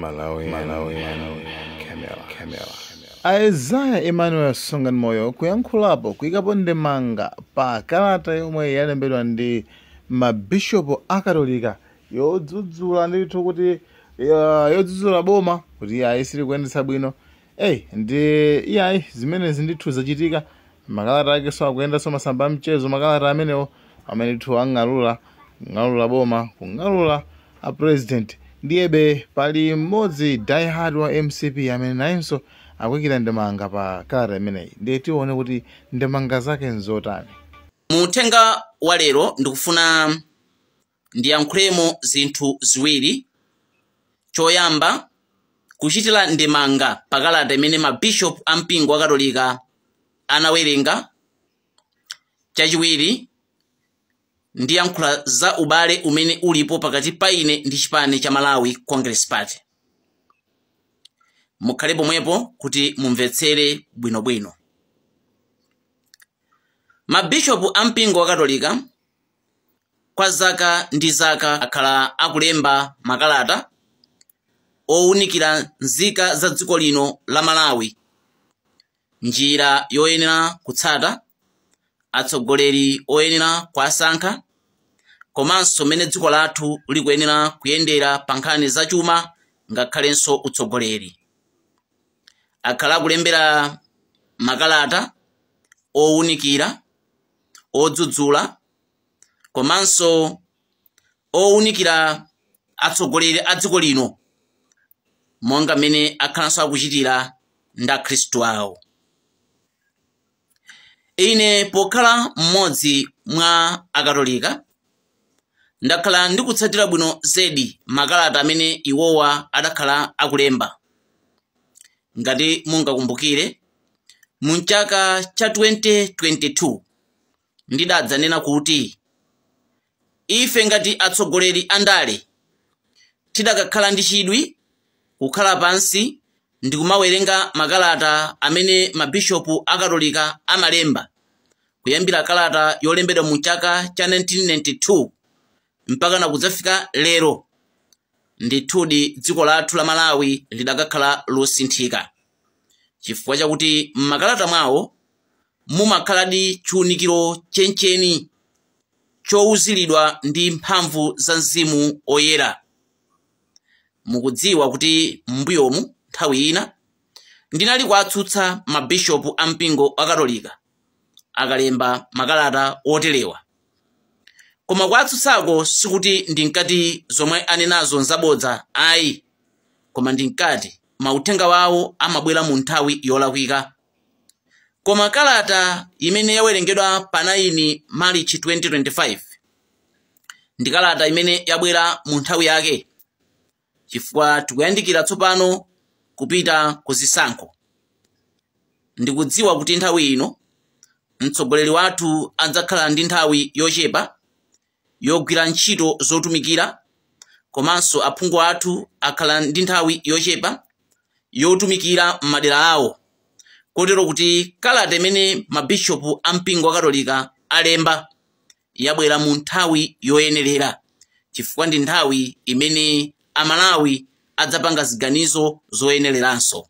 Malawi, Malawi, Camera, Camera. Isaiah Emmanuel Sungan Moyo kuyankhulapo kuyikapo ndemanga pa kalata yomwe yalembedwa ndi mabishopu akatolika yodzudzula ndithu kuti yodzudzula boma kuti iyayi sili kuyendetsa bwino. Eyi, ndi iyayi, zimenezi ndithu zachitika. Makalata ake so akuyendanso masamba amchezo, makalata amenewo amene ndithu ang'alula ng'alula boma, kung'alula a president. Ndiyebe pali mmodzi diehard wa MCP amene nayenso akuyikira ndemanga pa kalata imeneyi. Ndiye tione kuti ndemanga zake nzotani. Mu uthenga wa lero ndikufuna ndiyankhulemo zinthu ziwiri. Choyamba, kuchitira ndemanga pa kalata imene mabishopu a mpingo wa Katolika anawerenga. Chachiwiri, ndiyankhula za ubale umene ulipo pakati pa ine ndi chipani cha Malawi Congress Party. Mukhale pomwepo kuti mumvetsere bwinobwino. Mabishopu a mpingo wa Katolika kwa zaka ndi zaka akhala akulemba makalata owunikira nzika za dziko lino la Malawi njira yoyenera kutsata, atsogoleri oyenera kuwasankha, komanso mmene dziko lathu likuyenera kuyendera pa nkhani zachuma ngakhalenso utsogoleri. Akhala akulembera makalata owunikira, odzudzula, komanso owunikira atsogoleri a dziko lino monga mmene akhalanso akuchitira ndi akhristu awo. Ine pokhala mmodzi mwa akatolika, ndakhala ndikutsatira bwino zedi makalata amene iwowa adakhala akulemba. Ngati mungakumbukire, mu chaka cha 2022 ndidadzanena kuti ife ngati atsogoleri a ndale tidakakhala ndi chidwi kukhala pansi ndi kumawerenga makalata amene mabishopu akatolika amalemba, kuyambira kalata yolembedwa mu chaka cha 1992 mpaka na kudzafika lero, ndithudi dziko lathu la Malawi lidakakhala losinthika, chifukwa chakuti m'makalata mwawo mumakhaladi chiwunikiro chencheni chowuziridwa ndi mphamvu za Mzimu Oyera. Mukudziwa kuti m'mbuyomu nthawi ina ndinali kuwatsutsa mabishopu a mpingo wa Katolika akalemba makalata oterewa, koma kuwatsutsako sikuti ndinkati zomwe anenazo nzabodza ayi, koma ndinkati mauthenga wawo amabwera mu nthawi yolakwika. Koma kalata imene yawerengedwa pa 9 Marichi 2025 ndi kalata imene yabwera mu nthawi yake, chifukwa tikuyandikira tsopano kupita ku zisankho. Ndikudziwa kuti nthawi ino mtsogoleri wathu adzakhala ndi nthawi yochepa yogwira ntchito zotumikira, komanso aphungu athu akhala ndi nthawi yochepa yotumikira m'madera awo, kotero kuti kalata imene mabishopu a mpingo wa Katolika alemba yabwera mu nthawi yoyenerera, chifukwa ndi nthawi imene Amalawi adzapanga ziganizo zoyenereranso.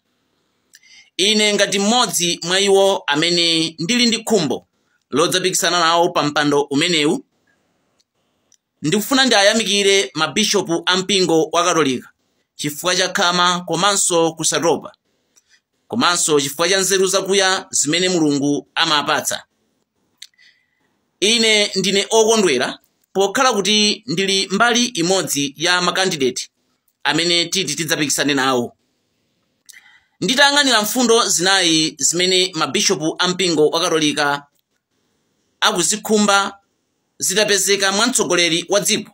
Ine ngati mmodzi mwa iwo amene ndili ndi khumbo lodzapikisana nawo pa mpando umenewu, ndikufuna ndiyamikire mabishopu a mpingo wa Katolika chifukwa cha khama komanso kusatopa, komanso chifukwa cha nzeru zakuya zimene Mulungu amapatsa. Ine ndine okondwera pokhala kuti ndili mbali imodzi ya makandideti amene titi tidzapikisane nawo. Nditayang'anira mfundo zinayi zimene mabishopu a mpingo wa Katolika akuzikhumba zitapezeka mwa mtsogoleri wa dziko,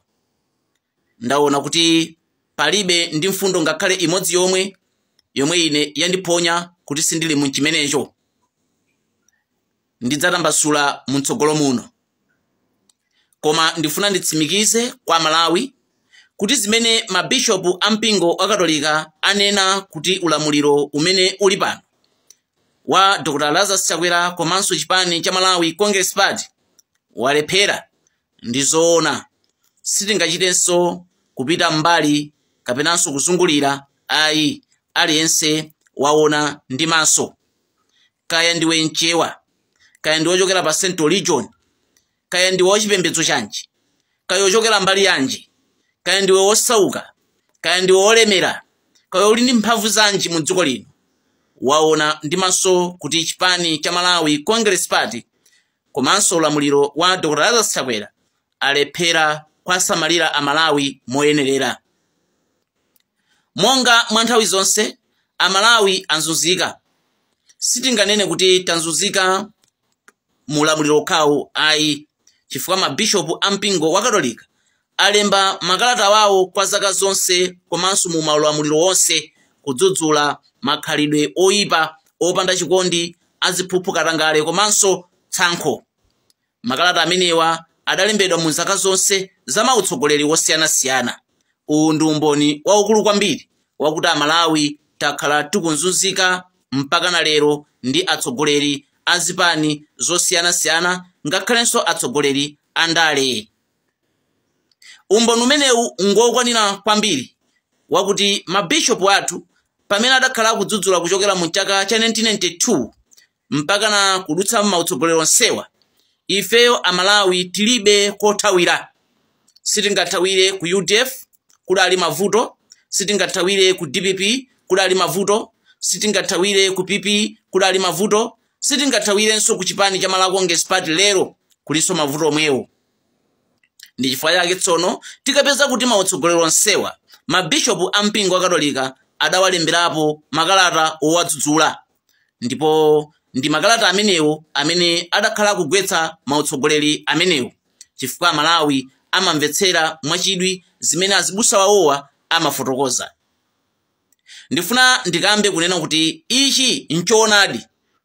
ndaona kuti palibe ndi mfundo ngakhale imodzi yomwe ine yandiphonya kuti sindili mu chimenecho. Ndidzatambasula mtsogolo muno, koma ndifuna nditsimikize kwa Malawi kuti zimene mabishopu a mpingo wa Katolika anena kuti ulamuliro umene uli pano wa Dr. Lazarus Chakwera komanso chipani cha Malawi Congress Party walephera ndi zoona. Sitingachitenso kupita mbali kapenanso kuzungulira Ayi, aliyense waona ndi maso. Kaya ndiwe Mchewa, kaya ndiwe ochokera pa Central Region, kaya ndiwe wachipembedzo chanji, kaya ochokera mbali yanji, kaya ndiwe wosauka, kaya ndiwe wolemera, kaya uli ndi mphamvu zanji mu dziko lino, waona ndi maso kuti chipani cha Malawi Congress Party komanso ulamuliro wa Dr. Lazarus Chakwera alephera kwasamalira Amalawi moyenerera. Monga mwa nthawi zonse, Amalawi anzunzika. Sitinganene kuti tanzunzika mu ulamuliro okhawo ayi, chifukwa mabishopu a mpingo wa Katolika alemba makalata wawo kwa zaka zonse komanso mu maulamuliro wonse kudzudzula makhalidwe oyipa, opanda chikondi, aziphuphu, katangale komanso tsankho. Makalata amenewa adalembedwa mu zaka zonse za mautsogoleri wosiyanasiyana. Uwu ndi umboni waukulu kwambiri wakuti Amalawi takhala tikunzunzika mpaka na lero ndi atsogoleri a zipani zosiyanasiyana, ngakhalenso atsogoleri a ndale. Umboni umenewu ngokwanira kwambiri wakuti mabishopu athu pamene adakhala akudzudzula kuchokera mu chaka cha 1992 mpaka na kudutsa mautsogoleri onsewa, ifeyo Amalawi tilibe kothawira. Sitingathawire ku UDF, kudali mavuto. Sitingathawire ku DPP, kudali mavuto. Sitingathawire ku PP, kudali mavuto. Sitingathawirenso ku chipani cha Malawi Congress Party, lero kulinso mavuto omwewo. Ndi chifukwa chake tsono tikapeza kuti mautsogoleri onsewa mabishopu a mpingo wa Katolika adawalemberapo makalata owadzudzula, ndipo ndi makalata amenewo amene adakhala kugwetsa mautsogoleri amenewo, chifukwa Amalawi amamvetsera mwachidwi zimene azibusa wawowa amafotokoza. Ndifuna ndikambe kunena kuti ichi nchoonadi,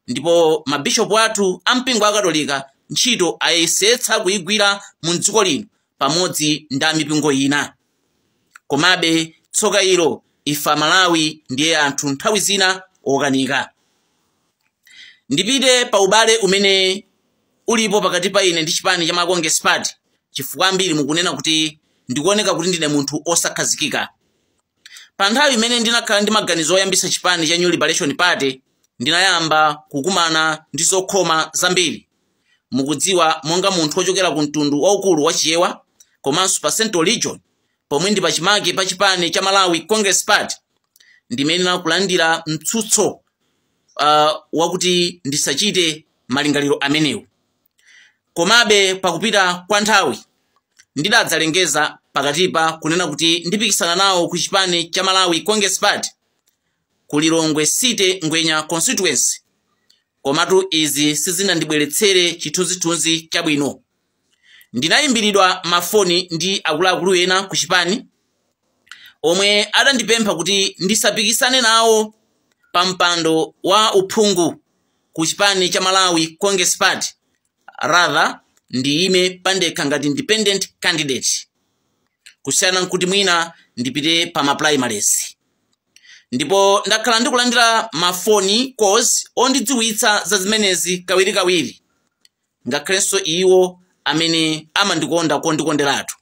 ndipo mabishopu athu a mpingo wa Katolika ntchito ayesetsa kuyigwira mu dziko lino pamodzi ndi amipingo ina. Komabe tsoka ilo, ife Amalawi ndiye anthu nthawi zina okanika. Ndipite pa ubale umene ulipo pakati pa ine ndi chipani cha Malawi Congress Party, chifukwa ambiri mukunena kuti ndikuoneka kuti ndine munthu osakhazikika. Pa nthawi imene ndinakhala ndi maganizo oyambisa chipani cha New Liberation Party, ndinayamba kukumana ndi zokhoma zambiri. Mukudziwa, monga munthu wochokera ku mtundu waukulu wa Chichewa komanso pa Central Region pomwe ndi pachimake pa chipani cha Malawi Congress Party, ndimene kulandira mtsutso wakuti ndisachite malingaliro amenewo. Komabe pakupita kwa nthawi ndidadzalengeza pakatipa kunena kuti ndipikisana nawo ku chipani cha Malawi Congress Party ku Lilongwe City Ngwenya constituency. Komatu izi sizinandibweretsere chithunzithunzi chabwino. Ndinayimbiridwa mafoni ndi akuluakulu ena ku chipani omwe adandipempha kuti ndisapikisane nawo pa mpando wa uphungu ku chipani cha Malawi Congress Party, rather ndiyime pandekha ngati independent candidate, kusiyana nkuti mwina ndipite pa ma primaries. Ndipo ndakhala ndikulandira mafoni calls ondidziwitsa za zimenezi kawirikawiri, ngakhalenso iwo amene amandikonda kondikonderatu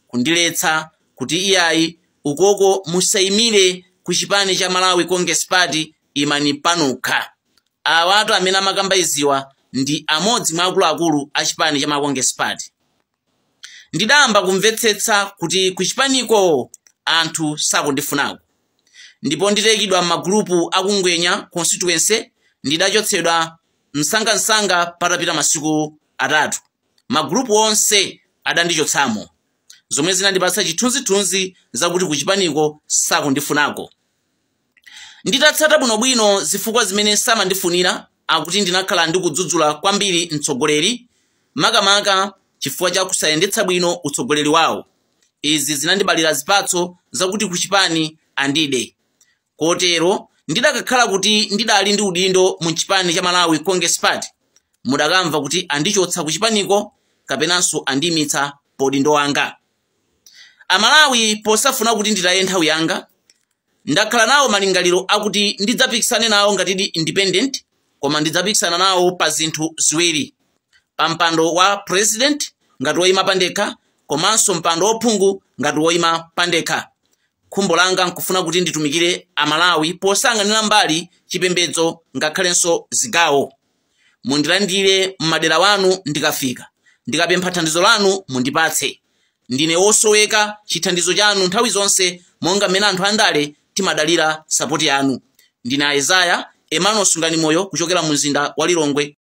kundiletsa kuti iyayi, ukoko musayimire ku chipani cha Malawi Congress Party, imani panokha. Awatu amene amakamba iziwa ndi amodzi mwa akuluakulu a chipani cha Malawi Congress Party. Ndidayamba kumvetsetsa kuti ku chipaniko anthu sakundifunako, ndipo nditayikidwa m'magulupu akungwenya constituency, ndidachotsedwa msangamsanga. Patapita masiku 3 magulupu onse adandichotsamo, zomwe zinandipatsa chithunzithunzi zakuti kuchipaniko sakundifunako. Nditatsata bwinobwino zifukwa zimene samandifunira, akuti ndinakhala ndikudzudzula kwambiri mtsogoleri, makamaka chifukwa cha kusayendetsa bwino utsogoleri wawo. Izi zinandibalira zipatso zakuti kuchipani andide. Kotero ndidakakhala kuti ndidali ndi udindo mu chipani cha Malawi Congress Party, mudakamva kuti andichotsa kuchipaniko kapenanso andiyimitsa podindo wanga. Amalawi, posafuna kuti nditaye nthawi yanga, ndakhala nawo malingaliro akuti ndidzapikisane nawo ngatidi independent, koma ndidzapikisana nawo pa zinthu ziwiri: pa mpando wa president ngati woyima pandekha, komanso mpando wophungu ngati woyima pandekha. Khumbo langa nkufuna kuti nditumikire Amalawi posayang'anira mbali, chipembedzo ngakhalenso zigawo. Mundilandire m'madera wanu ndikafika. Ndikapempha thandizo lanu, mundipatse. Ndine wosoweka chithandizo chanu nthawi zonse, monga mmene anthu andale timadalira support yanu. Ndine Isaya Emmanuel Sungani Moyo, kuchokera mu mzinda wa Lilongwe.